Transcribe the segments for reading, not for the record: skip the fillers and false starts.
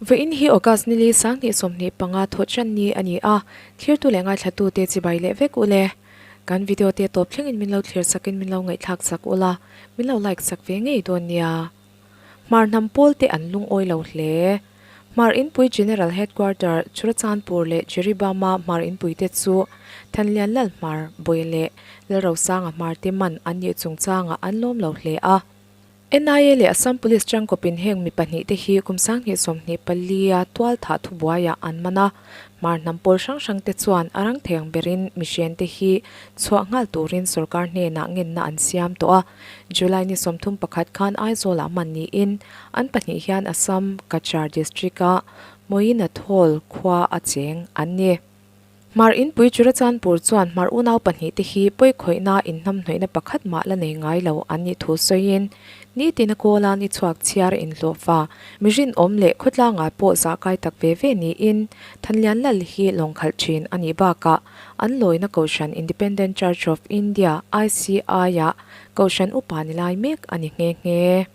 Vawiin hi August nili 2025 thawhchan ni a ni a, thlirtu leh ngaithlatute chibai leh vek u le. Kan video te tawp thlengin min lo thlir sakin min lo ngaihthlak sak ula, min lo like sak ve ngei dawn nia. Hmar hnam pawl te an lungawi lo hle. Hmar Inpui General Headquarter Churachandpur leh Jiribama Hmar Inpui te chu Thanlian Lal Hmar Bawi leh Lalrosanga Hmar te man an nih chungchangah an lawm lo hle a. NIA leh Assam Police tangkawpin heng mi pahnihte hi kum 2024 a tual thah thubuaiah an man a, Hmar hnam pawl hrang hrangte chuan a rang thei ang berin mihriente hi chhuah nghal turin sorkar hnenah ngenna an siam tawh a. July ni 31 khan Aizawlah man niin an pahnih hian Assam Cachar District-a Moinathawl khua a cheng an ni. Hmar Inpui Churachandpur chuan Hmar unau pahnihte hi pawikhawihna inhnamhnawihna pakhat mah la nei ngai lo an nih thu sawiin, nitin a kawla ni chhuak chhiar inhlawhfa mi rinawm leh khawtlangah pawh zahkai tak ve ve niin Thanlian Lal hi lawngkhalh thin a nih bakah an lawina Kohhran Independent Church of India, ICI, ah Kohhran upa ni lai mek a ni nghe nghe.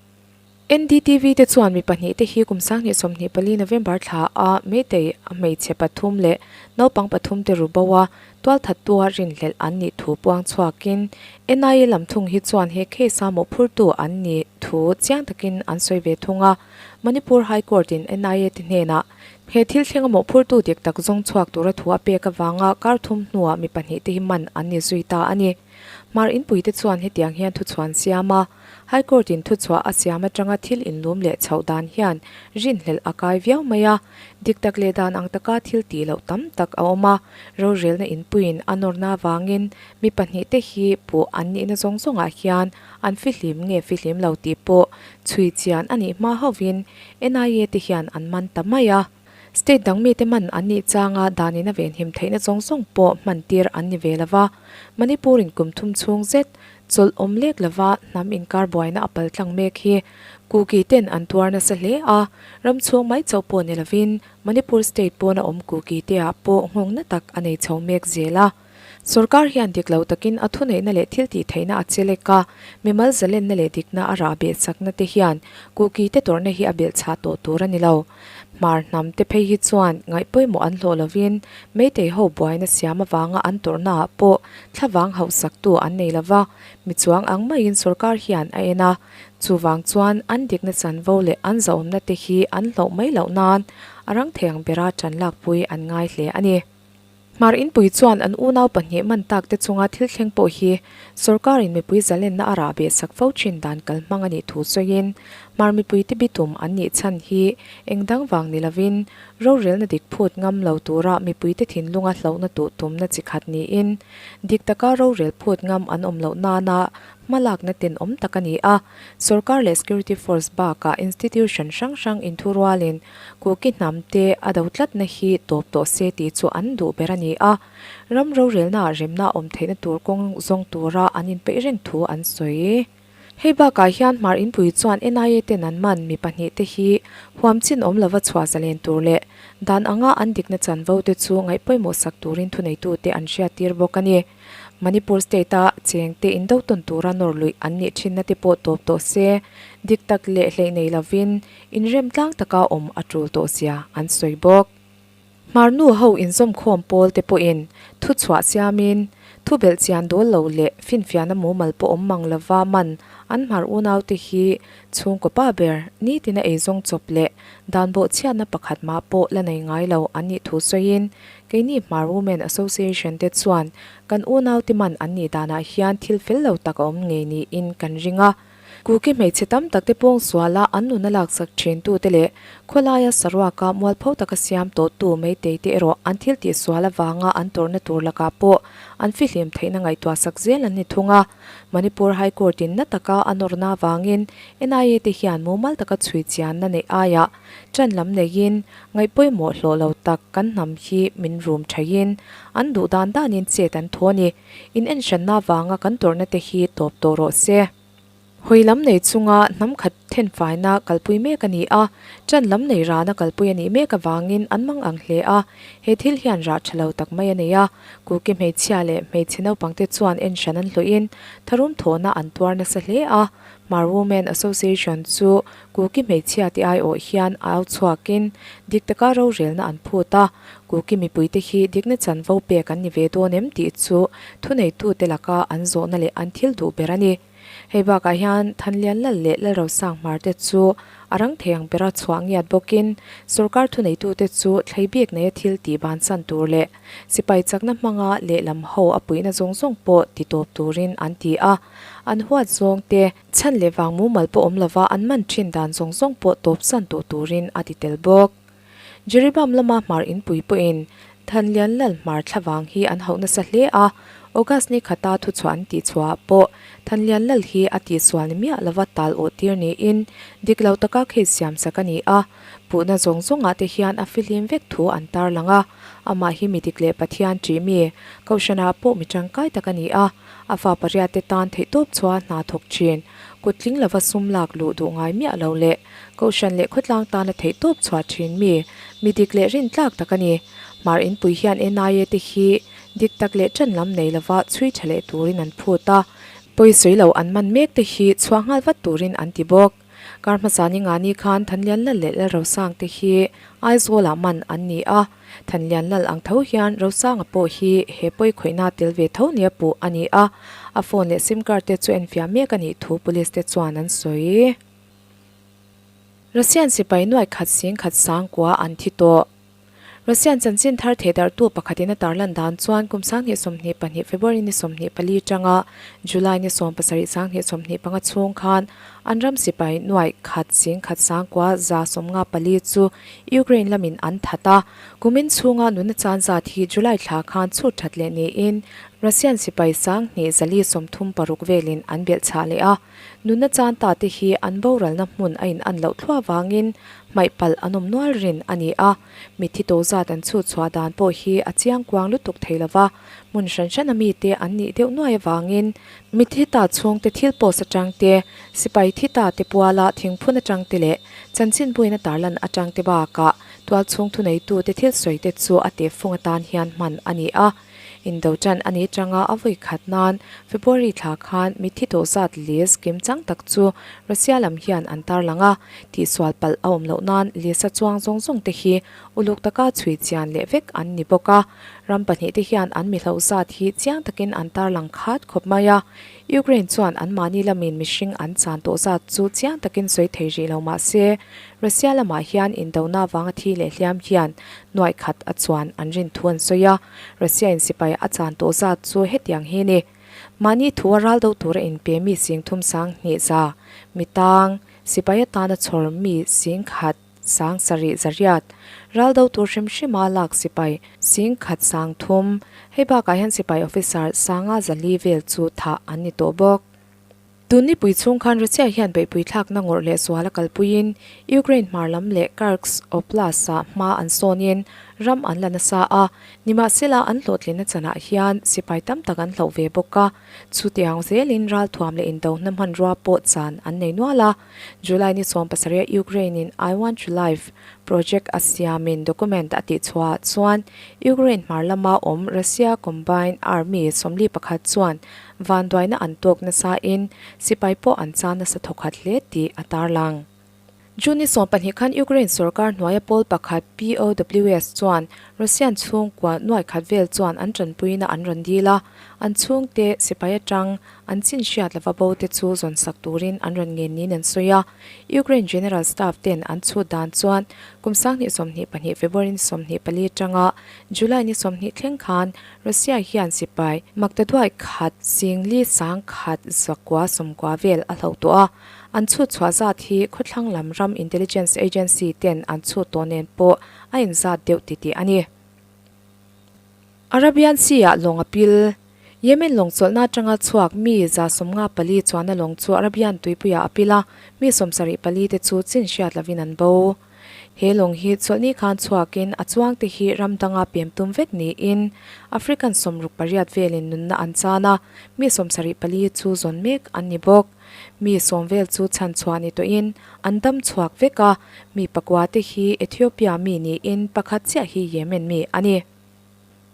NDTV te chuan mi pahnih te hi kum 2024 November thla a Meitei hmeichhe pathum leh naupang pathum te ru bo a tualthattua rinhlelh an nih thu puang chhuakin NIA lam thung hi chuan he case a mawhphurtu an nih thu chiang takin an sawi ve thung a. Manipur High Court in NIA te hnenah he thil thleng a mawhphurtu dik tak zawng chhuak tura thu a pek avanga kar thum hnuah mi pahnih te hi man an ni zui ta a ni. Hmar inpui te chuan hetiang hian thuchhuan siam a, High Court in thuchhuah a siam atanga thil inlum leh chhoh dan hian rinhlelh a kai viau mai a, dik tak leh dan ang taka thil tih loh tam tak a awm a, rorelna inpuiin a nawrna avangin mi pahnih te hi puh an nihna zawng zawngah hian an fihlim nge fihlim lo tih pawh chhui chian a nih hma hovin NIA te hian an man ta mai a. State dang mite man an nih changa danin a venhim theihna zawng zawng pawh hman tir an ni ve lova, Manipur in kum thum chhung zet chawlh awm lek lova hnam inkar buaina a pal tlang mek hi Kuki ten an tuar nasa hle a, ram chhung mai chauh pawh ni lovin Manipur state pawna awm Kuki te ah pawh nghawngna tak a nei chho mek zel a. Sorkar hian dik lo takin a thuneihna leh thil tih theihna a che lek a, mimal zalenna leh dikna a rah beh chakna te hian Kuki te tawrhna hi a belh chhah tawh tur a ni lo. Hmar hnam te phei hi chuan ngaih pawimawh an hlawh lovin Meitei ho buaina siam avanga an tawrhna ah pawh thlavang hauhsaktu an nei lova, mi chuang ang maiin sorkar hian a en a. Chuvang chuan an dikna chanvo leh an zahawmna te hi an hlauh mai loh nan a rang thei ang bera ṭan lakpui an ngai hle a ni. Hmar Inpui chuan an unau pahnih man tak te chunga thil thleng pawh hi sorkarin mipui zalenna a rah beh sak fo thin dan kal hmang a nih thu sawiin Hmar mipuite bitum an nih chhan hi eng dang vang ni lovin rorelna dik phut ngam lo tura mipuite thinlunga hlauhna tuh tumna chi khat niin dik taka rorel phut ngam an awm loh nana hmalakna tenawm tak a ni a. Sorkar leh security force bakah institution hrang hrang inthurualin Kuki hnam te a do tlatna hi tawp tawh se tih chu an duh ber a ni a, ram rorelnaah remna awm theihna tur kawng zawng tura an inpeih reng thu an sawi. Hei bakah hian Hmar Inpui chuan NIA ten an man mi pahnih te hi huam chin awm lova chhuah zalen tur leh dan anga an dikna chanvo te chu ngaih pawimawh sak turin thuneitute an hriattir bawk a ni. Manipur state-a chengte indo tawn tura nawr luih an nih thinna te pawh tawp tawh se, dik tak leh hleih nei lovin inrem tlang taka awm a tul tawh zia an sawi bawk. Hmar nu ho inzawmkhawm pawl te pawhin thu chhuah siamin thu belh chian dawl lo leh finfiahna mumal pawh awm mang lova man an hmar unaute hi chhungkaw pa ber nitina eizawng chawp leh dan bawhchhiatna pakhat mah pawh la nei ngai lo an nih thu sawiin Keini Hmar Women Association te chuan kan unaute man an nih danah hian thil fel lo tak a awm ngei niin kan ring a. Kuki hmeichhe tam tak te pawng suala an nuna laksak thin tute leh khawlaia saruaka mualpho taka siam tawhtu Meitei te erawh an thil tih sual avanga an tawrhna tur lakah pawh an fihlim theihna ngaihtuah sak zel an ni thung a. Manipur High Court in na taka a nawrna avangin NIA te hian mumal taka chhui chianna neih aiah Ṭan lam neiin ngaih pawimawh hlawh lo tak kan hnam hi min rum ṭhaiin an duh dan danin chet an thaw a ni. In enhranna avanga kan tawrhna te hi tawp tawh rawh se. Hawi lam nei chunga hnam khat thenfaina kalpui mek a ni a, ṭan lam nei rana kalpui a nih mek avangin an mang ang hle a, he thil hian rah ṭha lo tak mai a nei a. Kuki hmeichhia leh hmeichhe naupangte chuan en hran an hlawhin tharum thawhna an tuar nasa hle a, Hmar Women Association chu Kuki hmeichhia te aiawh hian au chhuakin dik taka rorelna an phut a, Kuki mipuite hi dikna chanvo pek an ni ve dawn em tih chu thuneitute laka an zawhna leh an thil duh ber a ni. Hei bakah hian Thanlian Lal leh Lalrosang Hmar te chu a rang thei ang bera chhuah ngiat bawkin sorkar thuneitute chu thlei bik neia thil tih bansan tur leh sipai chakna hmanga lehlam ho a puihna zawng zawng pawh ti tawp turin an ti a, an huat zawng te chhan leh vang mumal pawh awm lova an man thin dan zawng zawng pawh tawpsan tawh turin a ti tel bawk. Jiribam lama hmar inpui pawhin Thanlian Lal hmar thlavang hi an hauh nasa hle a, August ni khata thuchhuah an tihchhuah pawh Thanlian Lal hi a tihsual ni miah lova tal awh tir niin dik lo taka case siam sak a ni a, puhna zawng zawngah te hian a fihlim vek thu an tarlang a, amah hi mi dik leh Pathian ṭih mi, Kohhranah pawh mi ṭangkai tak a ni a, a fa pariat te tan theihtawp chhuah hna thawk ṭhin, kut tling lova sum lak luh duh ngai miah lo leh Kohhran leh khawtlang tana theihtawp chhuah thin mi, mi dik leh rintlak tak a ni. Hmar inpui hian NIA te hi dik tak leh ṭan lam nei lova chhui ṭha leh turin an phut a, pawisawi lo an man mek te hi chhuah nghal vat turin an ti bawk. Kar hmasa ni nga ni khan Thanlian Lal leh Lalrosang te hi Aizawlah man an ni a. Thanlian Lal ang tho hian Rosanga pawh hi he pawi khawihna tel ve tho nia puh a ni a, a phone leh sim card te chu enfiah mek a nih thu police te chuan an sawi. Russian sipai nuai khat sing khat sang kua an thi tawh. Russian chanchin thar thehdarhtu pakhatin a tarlan dan chuan kum 2022 February ni 24 tanga July ni 17 2025 chhung khan an ram sipai nuai khat sing khat sang kua 154 chu Ukraine lamin an that a. Kumin chhunga nuna chan zat hi July thla khan chhut that leh niin Russian sipai 2136 velin an belhchhah leh a. Nunna chan ta te hi an boralna hmun a in an loh thluah vangin hmaih palh an awm nual rin a ni a, mitthi to zat an chhut chhuah dan pawh hi a chiang kuang lutuk thei lo va, hmun hran hrana mite an nih deuh nuai avangin mitthi ta chhungte thil post atang te, sipai thi ta te puala thingphun atang te leh chanchinbuina tarlan atang te bakah tualchhung thuneitute thil sawi te chu a tehfung atan hian hman a ni a. Indo ṭan a nih aṭanga a vawi khat nan February thla khan mitthi tawh zat list kim chang tak chu Russia lam hian an tarlang a, tihsual palh a awm loh nan list a chuang zawng zawng te hi uluk taka chhui chian leh vek an ni bawk a. Ram pahnihte hian an mihloh zat hi chiang takin an tarlang khat khawp mai a, Ukraine chuan anmahni lamin mihring an chan tawh zat chu chiang takin sawi thei rih lo mah se, Russia lamah hian indona vanga thi leh hliam hian nuaih khat a chuan an rin thu an sawi a, Russia in sipai a chan tawh zat chu hetiang hi ni. Mahni thu a ral do tura inpe mi sing thum sang hnih za, mi tang, sipai atana chhawr mi sing khat sang sarih zariat, ral do tur hrim hrima lak sipai sing khat sang thum, hei bakah hian sipai officer sanga zali vel chu thah an ni tawh bawk. Tun nipui chhung khan Russia hian beihpui thlakna ngawrh leh zual a kalpuiin Ukraine hmar lam leh Kursk Oblast-ah hma an sawnin ram an la nasa a, nimahsela an hlawhtlinna chanah hian sipai tam tak an hloh ve bawk a, chutiang zelin ralthuam leh indohna hmanrua pawh chan an nei nual a. July ni 17 Ukraine-in I Want to Live project a siamin document a tihchhuah chuan Ukraine hmar lama awm Russia Combined Army 41 chuan Vanduaina an tawk nasain sipai pawh an chan nasa thawkhat hle tih a tarlang. June ni 12 khan Ukraine sorkar hnuaia pawl pakhat POWS chuan Russian chhungkua nuai khat vel chuan an tanpuina an rawn dil a, an chhungte sipai atang an chin hriat lova bo te chu zawn sak turin an rawn ngen niin an sawi a. Ukraine General Staff ten an chhut dan chuan kum 2022 February ni 24 atanga July ni 20 thleng khan Russia hian sipai maktaduai khat singli sang khat zakua sawmkua vel a hloh tawh a, an chhut chhuah zat hi khawthlang lam ram intelligence agency ten an chhut tawh nen pawh a inzat deuh titih a ni. Arabian Sea-ah lawng a pil. Yemen lawng chawlhna atanga chhuak mi 54 chuanna lawng chu Arabian tuipuiah a pil a, mi 74 te chu chin hriat lovin an bo. He lawng hi chawlhni khan chhuakin a chuangte hi ram danga pem tum vek niin African 68 velin nunna an chan a, mi 74 chu zawn mek an ni bawk. Mi sawm vel chu chhan chhuah ni tawhin an dam chhuak vek a, mi pakua te hi Ethiopia mi niin pakhat chiah hi Yemen mi a ni.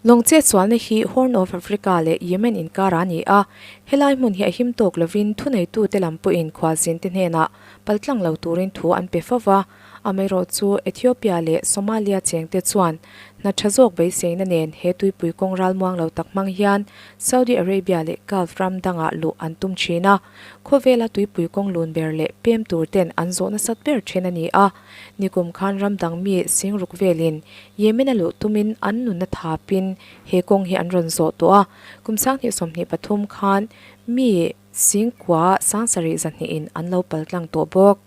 Lawng chetsualna hi Horn of Africa leh Yemen inkar a ni a, helai hmun hi a him tawk lovin thuneitute lam pawhin khualzinte hnenah paltlang lo turin thu an pe fo va. Amaherawhchu Ethiopia leh Somalia chengte chuan hna tha zawk beiseina nen he tuipui kawng ralmuang lo tak hmang hian Saudi Arabia leh Gulf ram dangah luh an tum thin a, khawvela tuipui kawng lun ber leh pem tur ten an zawh nasat ber then a ni a. Nikum khan ram dang mi singruk velin Yemen-a luh tumin an nunna thapin he kawng hi an rawn zawh tawh a, kum 2023 khan mi singkua sangsarih zahnihin an lo paltlang tawh bawk.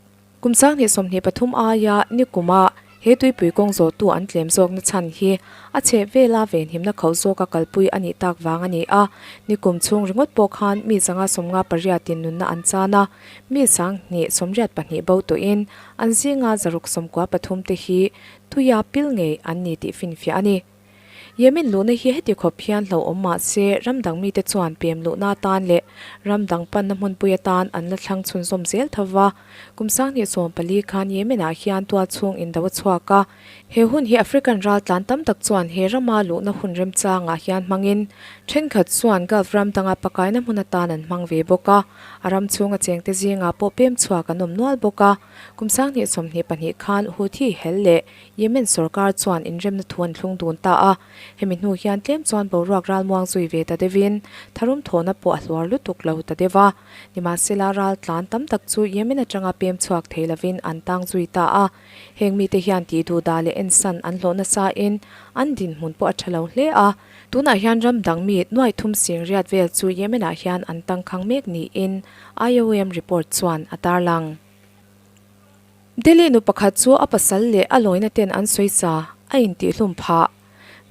Kum 2023 aia nikuma he tuipui kawng zawhtu an tlem zawkna chhan hi a chheh vela venhimna khauh zawka kalpui a nih tak vang a ni a, nikum chhung ringawt pawh khan mi 558 in nunna an chan a, mi 1082 bo tawhin an zinga 693 te hi Tuia pil ngei an ni tih finfiah a ni. Yemen luhna hi heti khawp hian hlauhawm mah se ram dang mite chuan pem luhna atan leh ram dang panna hmunpui atan an la thlang chhunzawm zel tho va. Kum 2014 khan Yemen-ah hian tual chhung indo a chhuak a. He hun hi African raltlan tam tak chuan he rama luhna hun remchangah hian hmangin thenkhat chuan Gulf ram danga pakaina hmun atan an hmang ve bawk a. A ram chhunga chengte zingah pawh pem chhuak an awm nual bawk a. Kum 2022 khan Houthi hel leh Yemen sorkar chuan inremna thu an thlung dun ta a, hemi hnu hian tlem chuan boruak ralmuang zui ve ta deuhin tharum thawhna pawh a hluar lutuk lo ta deuh a. Nimahsela ral tlan tam tak chu Yemen atanga pem chhuak thei lovin an tang zui ta a, heng mite hian tih duhdah leh ensan an hlawh nasain an dinhmun pawh a tha lo hle a. Tunah hian ram dang mi nuai thum sing riat vel chu Yemen-ah hian an tangkhang mek niin IOM report chuan a tarlang. Delhi nu pakhat chu a pasal leh a lawina ten an sawi sa, a intihhlum phah.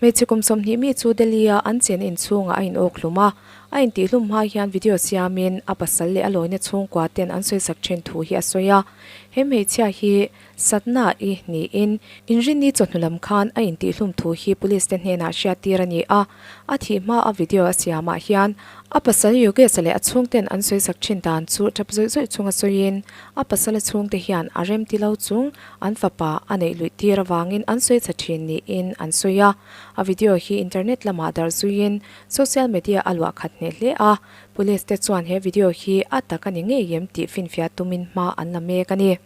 Hmeichhe kum 20 mi chu Delhi-a an chen inchhungah a inawk hlum a, a intihhlum hma hian video siamin a pasal leh a lawina chhungkua ten an sawisak thin thu hi a sawi a. He hmeichhia hi Satna-i niin Inrinni chawhnu lam khan a intihhlum thu hi police te hnenah hriattir a ni a, a thih hma a video a siamah hian a pasal Yogesh-a leh a chhungten an sawisak thin dan chu tap zawih zawih chunga sawiin a pasala chhungte hian a remti lo chung an fapa a neih luih tir avangin an sawi chha thin niin an sawi a. A video hi internet lamah darh zuiin social media a luah khat hneh hle a, police te chuan he video hi a tak a ni ngei em tih finfiah tumin hma an la mek a ni.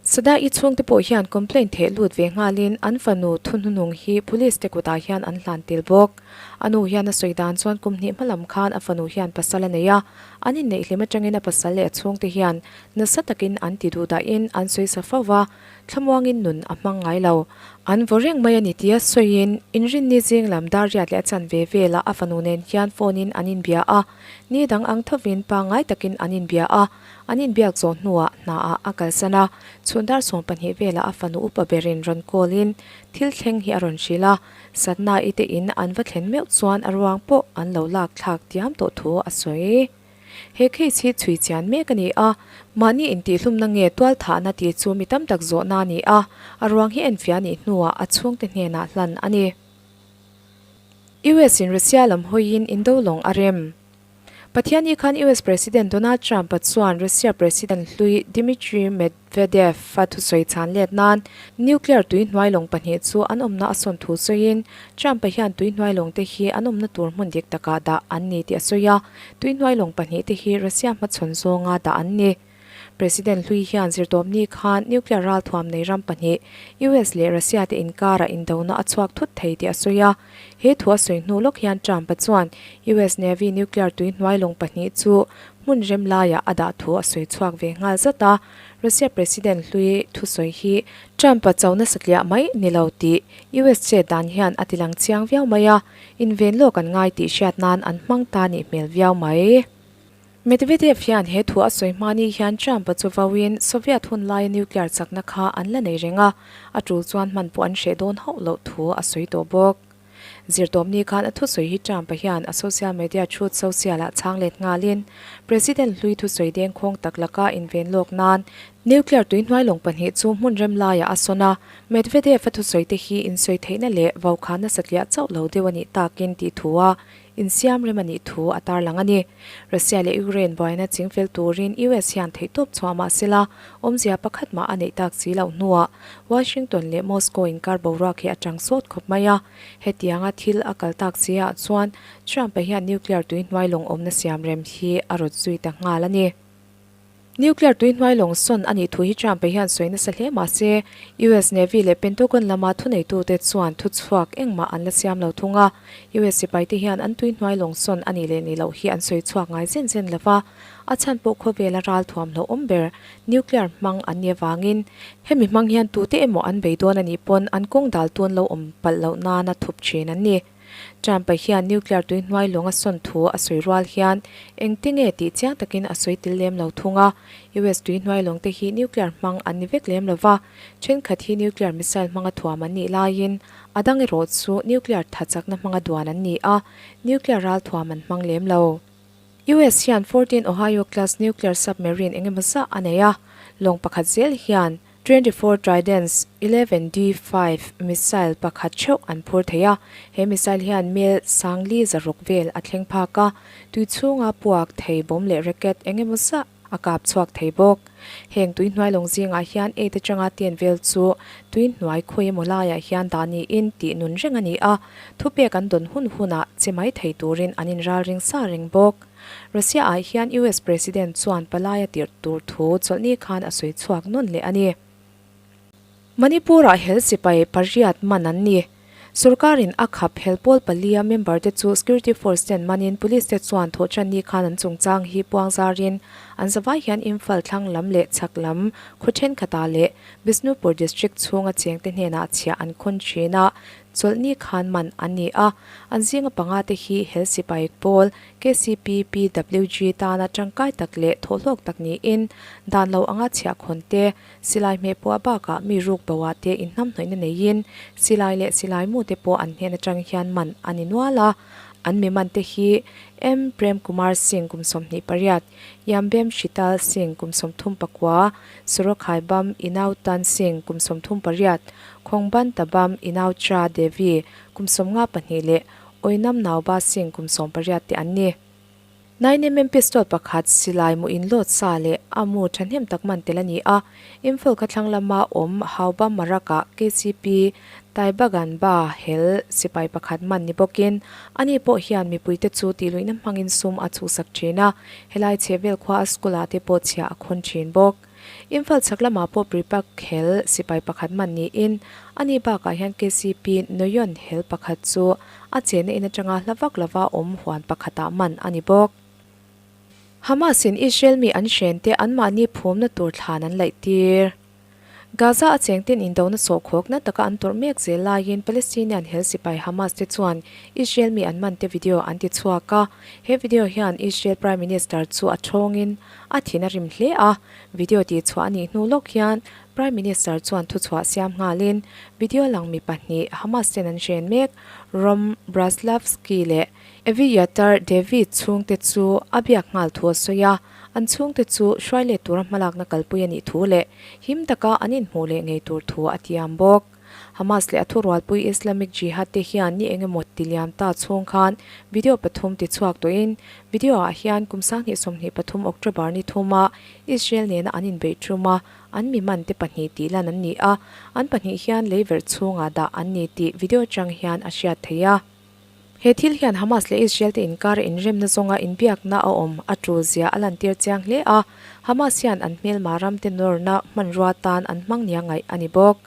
Sada-i chhungte pawh hian complaint theh lut ve nghalin an fanu thuhnunung hi police te kutah hian an hlan tel bawk. A nu hian a sawi dan chuan kum hnih hma lam khan a fanu hian pasal a nei a, an inneih hlim atangin a pasal leh a chhungte hian nasa takin an ti duh dahin an sawi sa fo va, thlamuangin nun a hmang ngai lo. An vaw reng mai a ni tia sawiin Inrinni zing lam dar riat leh a chan ve velah a fanu nen hian phone in an inbia a, ni dang ang thovin pangngai takin an inbia a. An inbiak zawh hnuah hnaah a kalsan a, chhun dar 12 velah a fanu upa berin rawn call in thil thleng hi a rawn hrilh a, Satna-i te in an va thlen meuh chuan a ruang pawh an lo lak thlak diam tawh thu a sawi. He case hi chhui chian mek a ni a, mahni intihhlumna nge tualthahna tih chu mi tam tak zawhna a ni a, a ruang hi enfiah nih hnuah a chhungte hnenah hlan a ni. US in Russia lam hawiin indo lawng a rem. Pathianni khan US President Donald Trump-a chuan Russia President hlui Dmitry Medvedev-a thusawi chhan let nan nuclear tui hnuai lawng pahnih chu an awmna a sawn thu sawiin Trump-a hian tui hnuai lawng te hi an awmna tur hmun dik takah dah an ni tih a sawi a, tui hnuai lawng pahnih te hi Russia hmachhawn zawnga dah an ni. President hlui hian zirtawpni khan nuclear ralthuam nei ram pahnih US leh Russia te inkarah indona a chhuak thut thei tih a sawi a. He thu a sawi hnu lawk hian Trump-a chuan US Navy nuclear tui hnuai lawng pahnih chu hmun rem laiah a dah thu a sawi chhuak ve nghal zat a. Russia President hlui thusawi hi Trump-a cho nasa tliah mai ni lo tih US chet dan hian a tilang chiang viau mai a, inven lawk an ngai tih hriat nan an hmang ta nih hmel viau mai. Medvedev hian he thu a sawi hma ni hian Trump-a chu vauin Soviet hun laia nuclear chakna kha an la nei reng a, a tul chuan hman pawh an hreh dawn hauh loh thu a sawi tawh bawk. Zirtawpni khan a thusawi hi Trump-a hian a social media Truth Social-ah chhang let nghalin President hlui thusawi dengkhawng tak laka inven lawk nan nuclear tuihnuai lawng pahnih chu hmun rem laiah a sawn a, Medvedev-a thusawi te hi insawi theihna leh vaukhana satliah chauh lo deuh a nih takin tih thu a insiam rem a nih thu a tarlang a ni. Russia leh Ukraine buaina chingfel turin US hian theihtawp chhuah mah sela, awmzia pakhat mah a neih tak si loh hnuah Washington leh Moscow inkar boruak hi a tang sawt khawp mai a. Hetianga thil a kal tak si ah chuan Trump-a hian nuclear tui hnuai lawng awmna siam rem hi a rawt zui ta nghal a ni. Nuclear tui hnuai lawng sawn a nih thu hi Trump-a hian sawi nasa hle mah se, US Navy leh Pentagon lama thuneitute chuan thuchhuak engmah an la siam lo thung a. US sipaite hian an tui hnuai lawng sawn a nih leh nih loh hi an sawi chhuak ngai zen zen lo va, a chhan pawh khawvela ral thuam hlauhawm ber nuclear hmang an nih avangin hemi hmang hian tute emaw an bei dawn a nih pawn an kawng dal tun lo awm palh loh nana thup thin an ni. Trump-a hian nuclear tui hnuai lawng a sawn thu a sawi rual hian engte nge tih chiang takin a sawi tel lem lo thung a. US tui hnuai lawng te hi nuclear hmang an ni vek lem lo va, thenkhat hi nuclear missile hmanga thuam an nih laiin a dang erawh chu nuclear tha chakna hmanga duan an ni a, nuclear ral thuam an hmang lem lo. US hian 14 Ohio class nuclear submarine engemaw zah a nei a, lawng pakhat zel hian 24 Tridents 11D5 missile pakhat theuh an phur thei a, he missile hian mel sangli zaruk vel a thleng phak a, tui chhunga puak thei bawm leh racket eng emaw zah a kap chhuak thei bawk. Heng tui hnuai lawng zingah hian eight atanga ten vel chu tui hnuai khawi emaw laiah hian dah niin tih nun reng a ni a, thupek an dawn hun hunah che mai thei turin an inralring sa reng bawk. Russia ah hian US President chuan palai a tirh tur thu chawlhni khan a sawi chhuak nawn leh a ni. Manipur ah hel sipai pariat man an ni. Sorkarin a khap hel pawl palia member te chu security force ten manin police te chuan thawhtanni khan an chungchang hi puang zarin an zavai hian Imphal thlang lam leh chhak lam khaw thenkhatah leh Bishnupur district chhunga chengte hnenah chhiah an khawn thin a, chawlhni khan man an ni a. An zinga panga te hi hel sipai pawl KCP PWG tana tangkai tak leh thawhhlawk tak niin, dan lo anga chhiahkhawn te, silai hmeh puah bakah mi ruk boah te inhnamhnawihna neiin, silai leh silai mu te pawh an hnen atang hian man a ni nual a. An mi man te hi M Prem Kumar Singh kum 28, Yambem Shital Singh kum 34, Sorokhaibam Inautan Singh kum 38, Khongban Tabam Inaucha Devi kum 52 leh Oinam Nauba Singh kum 18 te an ni. 9mm pistol pakhat silai mu inlawt sa leh a mu thahnem tak man tel a ni a, Imphal khathlang lama awm Hauba Marak-ah KCP Taibaganba hel sipai pakhat man ni bawkin ani pawh hian mipuite chu tihluihna hmangin sum a chhuhsak thin a, helai chhehvel khua a school-ah te pawh chhiah a khawn thin bawk. Imphal chhak lamah pawh Pripak hel sipai pakhat man niin ani bakah hian KCP Noyon hel pakhat chu a chenna in atanga hla vak lova awm huan pakhatah man a ni bawk. Hamas-in Israel mi an hrente anmahni phumna tur thlan an laih tir. Gaza a chengten indona sawhkhawkna taka an tawrh mek zel laiin Palestinian hel sipai Hamas te chuan Israel mi an mante video an ti chhuak a. He video hian Israel Prime Minister chu a thawngin a thin a rim hle a. Video tihchhuah a nih hnu lawk hian Prime Minister chuan thuchhuah siam nghalin video lang mi pahnih Hamas ten an hren mek Rom Braslavski leh Eviatar David chhungte chu a biak nghal thu a sawi a, an chhungte chu hruai let tura hmalakna kalpui a nih thu leh him taka an inhmuh leh ngei tur thu a tiam bawk. Hamas leh a thurualpui Islamic Jihad te hian ni eng emaw ti liam ta chhung khan video pathum ti chhuak tawhin video ah hian kum 2023 October ni thuma Israel nena an inbeih tum a, an mi man te pahnih tih lan an ni a, an pahnih hian leiverh chhungah dah an ni tih video atang hian a hriat theih a. He thil hian Hamas leh Israel te inkara inremna zawnga inbiakna a awm a tul zia a lantir chiang hle a, Hamas hian an hmelma ram te nawrna hmanrua tan an hmang nia ngaih a ni bawk.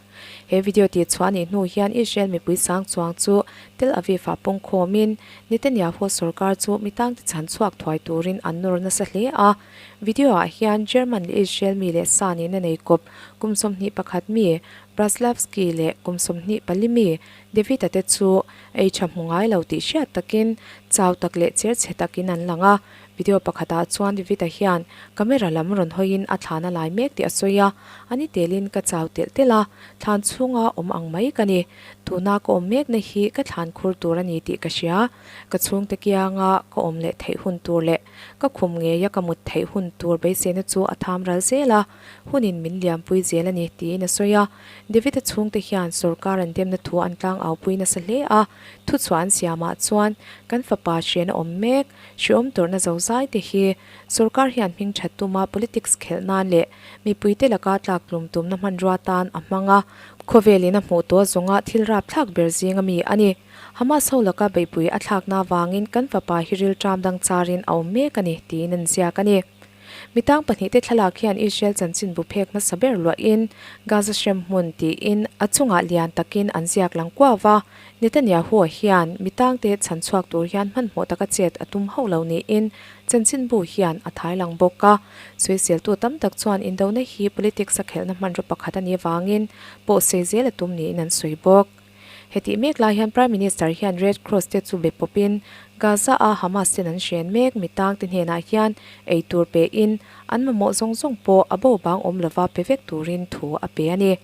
He video tih chhuah nih hnu hian Israel mipui sang chuang chu Tel Aviv-ah pawngkhawmin Netanyahu sorkar chu mi tangte chhan chhuak thuai turin an nawr nasa hle a. Video-ah hian German leh Israel mi leh sa nihna nei kawp kum 21 mi Braslavski leh kum 24 mi David-a te chu ei tha hmu ngai lo tih hriat takin chau tak leh cher chhe takin an lang a. Video pakhatah chuan David-a hian camera lam rawn hawiin a thlan a lai mek tih a sawi a, a ni telin ka chau telh telh a, thlan chhunga awm ang mai ka ni. Tuna ka awm mekna hi ka thlan khur tur a ni tih ka hria. Ka chhungte kianga ka awm leh theih hun tur leh ka khum ngeia ka mut theih hun tur beiseina chu a tham ral zel a, hunin min liampui zel a ni, tiin a sawi a. David-a chhungte hian sorkar an demna thu an tlang aupui nasa hle a, thuchhuah an siamah chuan kan fapa hrian a awm mek, hriawm tawrhna zozai te hi sorkar hian hming that tuma politics khelh nan leh mipuite laka tlaktlum tumna hmanrua tan a hmang a, khawvelin a hmuh tawh zawnga thil rapthlak ber zing a mi a ni. Hamas ho laka beihpui a thlakna avangin kan fapa hi rilṭam dang charin a awm mek a ni, tiin an ziak a ni. Mitang pahnihte thlalak hian Israel chanchinbu phek hmasa ber luahin Gaza hrem hmun tiin a chungah lian takin an ziak lang kuau va. Netanyahu hian mitangte chhan chhuak tur hian hmanhmawh taka chet a tum hauh lo niin chanchinbu hian a thai lang bawk a. Sawiseltu tam tak chuan indona hi politics a khelhna hmanraw pakhat a nih avangin pawhsei zel a tum niin an sawi bawk. Hetih mek lai hian Prime Minister hian Red Cross te chu be pawpin Gaza a Hamas ten an hren mek mitang te hnenah hian ei tur pe in an mamawh zawng zawng pawh a bo bang awm lova pe vek turin thu a pe a ni.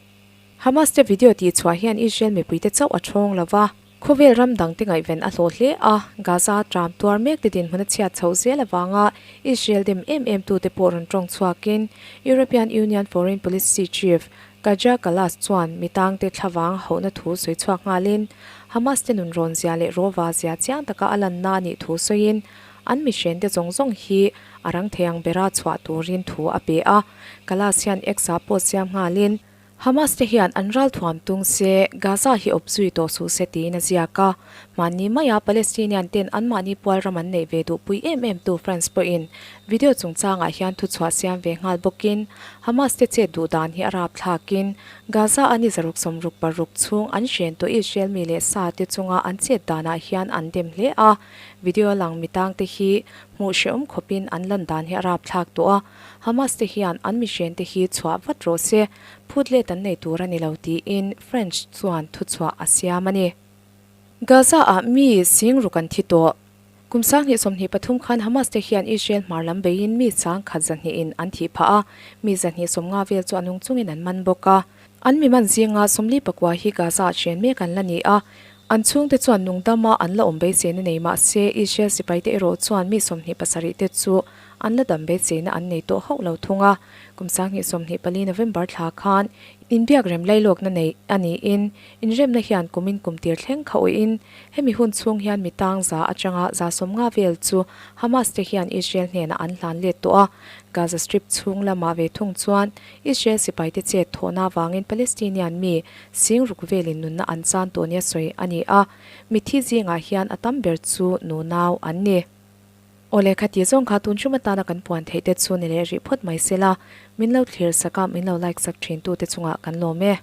Hamas te video tih chhuah hian Israel mipuite chauh a thawng lova, khawvel ram dang te ngaihven a hlawh hle a, Gaza a tram tuar mek te dinhmun a chhiat chhoh zel avanga Israel dem em em tute pawh rawn tawng chhuakin European Union Foreign Policy Chief Kaja Kallas chuan mi tangte thlavang hauhna thu sawi chhuak nghalin, Hamas te nun rawn zia leh rawva zia chiang taka a lanna a nih thu sawiin, an mihrente zawng zawng hi a rang thei ang bera chhuah turin thu a pe a. Kallas hian X-ah post siam nghalin, Hamas te hian an ralthuam tung se, Gaza hi awp zui tawh suh se tiin a ziak a. Mahni maia Palestinian ten anmahni pual ram an neih ve duhpui em em tu France pawhin video chungchangah hian thuchhuah siam ve nghal bawkin Hamas te chet duh dan hi a rap thlakin Gaza a ni zaruk sawmruk paruk chhung an hren tawh Israel mi leh sa te chunga an chet danah hian an dem hle a, video lang mitang te hi hmuh hrehawm khawpin an lan dan hi a rap thlak tawh a, Hamas te hian an mihren te hi chhuah vat rawh se, phut let an nei tur a ni lo tiin French chuan thuchhuah a siam a ni. Gaza ah mi singruk an thi tawh. Kum 2023 khan Hamas te hian Israel hmar lam beiin mi 10,000 zahnihin an thih phah a, mi 250 vel chu a nung chungin an man bawk a. An mi man zinga 44 hi Gaza ah hren mek an la ni a, an chhungte chuan nungdama an la awm beiseina nei mah se Israel sipaite erawh chuan mi 27 te chu an la dam beiseina an nei tawh hauh lo thung a. Kum 2024 November thla khan inbiak rem lailawkna nei a niin Inremna hian kumin kum tir thleng kha uihin hemi hun chhung hian mi tang za atanga za 50 vel chu Hamas te hian Israel hnenah an hlan let tawh a. Gaza Strip chhung lamah ve thung chuan Israel sipaite chet thawhna avangin Palestinian mi singruk velin nunna an chan tawh nia sawi a ni a, mitthi zingah hian a tam ber chu nunau an ni. Aw lehkha tih zawng kha tun hrim atana kan puan theih te chu ni leh rih phawt mai se la, min lo thlir sak a, min lo like sak thin tute chungah kan lawm e.